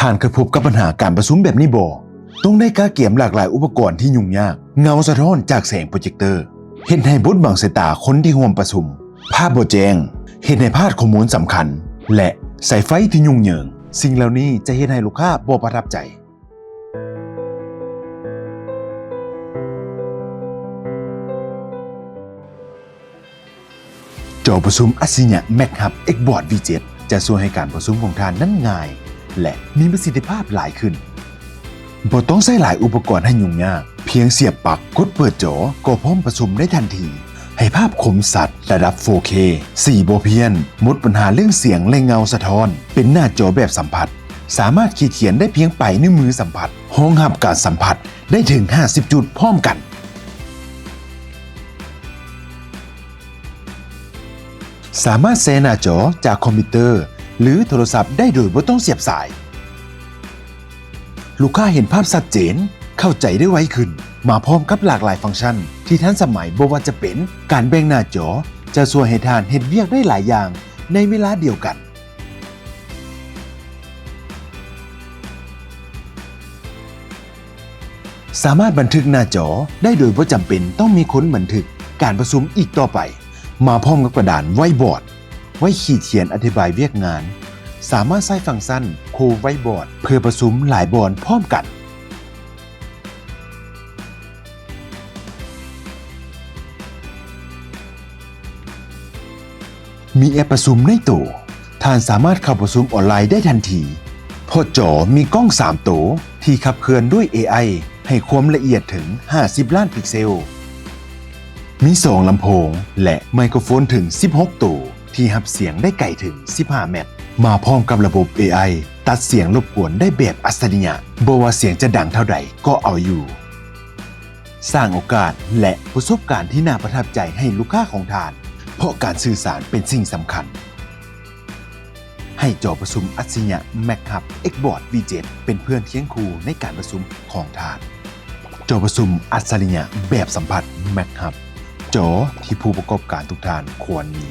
ທ່ານເຄີຍພົບກັບບັນຫາການປະຊຸມແບບນີ້ບໍ່? ຕ້ອງໄດ້ກະກຽມຫຼາກຫຼາຍອຸປະກອນທີ່ຫຍຸ້ງຍາກ, ເງົາສະທ້ອນຈາກແສງໂປຣເຈັກເຕີ ເຮັດໃຫ້ບົດບັງສາຍຕາຄົນທີ່ຮ່ວມປະຊຸມ, ພາບບໍ່ແຈ້ງ, ເຮັດໃຫ້ພາດຂໍ້ມູນສຳຄັນ ແລະ ສາຍໄຟທີ່ຫຍຸ້ງເຫຍິງ. ສິ່ງເຫຼົ່ານີ້ຈະເຮັດໃຫ້ລູກຄ້າບໍ່ປະທັບໃຈ. ຈໍປະຊຸມອັດສະລິຍະ Mac Hub Xboard V seven ຈະຊ່ວຍໃຫ້ການປະຊຸມຂອງທ່ານນັ້ນງ່າຍ ແລະ ມີປະສິດທິພາບຫຼາຍຂຶ້ນ. ບໍ່ຕ້ອງໃຊ້ຫຼາຍອຸປະກອນໃຫ້ຫຍຸ້ງຍາກ, ພຽງສຽບປັກກົດເປີດຈໍກໍພ້ອມປະຊຸມໄດ້ທັນທີ. ໃຫ້ພາບຄົມຊັດລະດັບ four K ສີບໍ່ພຽນ, ໝົດບັນຫາເລື່ອງສຽງ ແລະ ເງົາສະທ້ອນ, ເປັນໜ້າຈໍແບບສຳຜັດ, ສາມາດຂີດຂຽນໄດ້ພຽງປາຍນິ້ວມືສຳຜັດ, ຮອງຮັບການສຳຜັດໄດ້ເຖິງຫ້າສິບຈຸດພ້ອມກັນ. ສາມາດແຊໜ້າຈໍຈາກຄອມພິວເຕີ ຫຼື ໂທລະສັບໄດ້ໂດຍບໍ່ຕ້ອງສຽບສາຍ. ລູກຄ້າເຫັນພາບຊັດເຈນ, ເຂົ້າໃຈໄດ້ໄວຂຶ້ນ, ມາພ້ອມກັບຫຼາກຫຼາຍຟັງຊັນທີ່ທັນສະໄໝ, ບໍ່ວ່າຈະເປັນການແບ່ງໜ້າຈໍ ຈະຊ່ວຍໃຫ້ທ່ານເຮັດວຽກໄດ້ຫຼາຍຢ່າງໃນເວລາດຽວກັນ. ສາມາດບັນທຶກໜ້າຈໍໄດ້ໂດຍບໍ່ຈຳເປັນຕ້ອງມີຄົນບັນທຶກການປະຊຸມອີກຕໍ່ໄປ, ມາພ້ອມກັບກະດານໄວບອດ ໄວ້ຂີດຂຽນອະທິບາຍວຽກງານ. ສາມາດໃຊ້ຟັງຊັນ Cold Whiteboard ເພື່ອປະຊຸມຫຼາຍບ່ອນພ້ອມກັນ. ມີແອັບປະຊຸມໃນໂຕ, ທ່ານສາມາດເຂົ້າປະຊຸມອອນລາຍໄດ້ທັນທີ, ເພາະຈໍມີກ້ອງສາມໂຕທີ່ຂັບເຄື່ອນດ້ວຍ ເອໄອ ໃຫ້ຄວາມລະອຽດເຖິງຫ້າສິບລ້ານພິກເຊວ, ມີສອງລຳໂພງ ແລະ ໄມໂຄຣໂຟນເຖິງສິບຫົກໂຕ ທີ່ຮັບສຽງໄດ້ໄກເຖິງສິບຫ້າແມັດ, ມາພ້ອມກັບລະບົບ ເອໄອ ຕັດສຽງລົບກວນໄດ້ແບບອັດສະລິຍະ, ບໍ່ວ່າສຽງຈະດັງເທົ່າໃດກໍເອົາຢູ່. ສ້າງໂອກາດ ແລະ ປະສົບການທີ່ໜ້າປະທັບໃຈໃຫ້ລູກຄ້າຂອງທ່ານ, ເພາະການສື່ສານເປັນສິ່ງສຳຄັນ. ໃຫ້ຈໍປະຊຸມອັດສະລິຍະ Mac Hub Xboard V seven ເປັນເພື່ອນຄຽງຄູ່ໃນການປະຊຸມຂອງທ່ານ. ຈໍປະຊຸມອັດສະລິຍະແບບສຳຜັດ Mac Hub, ຈໍທີ່ຜູ້ປະກອບການທຸກທ່ານຄວນມີ.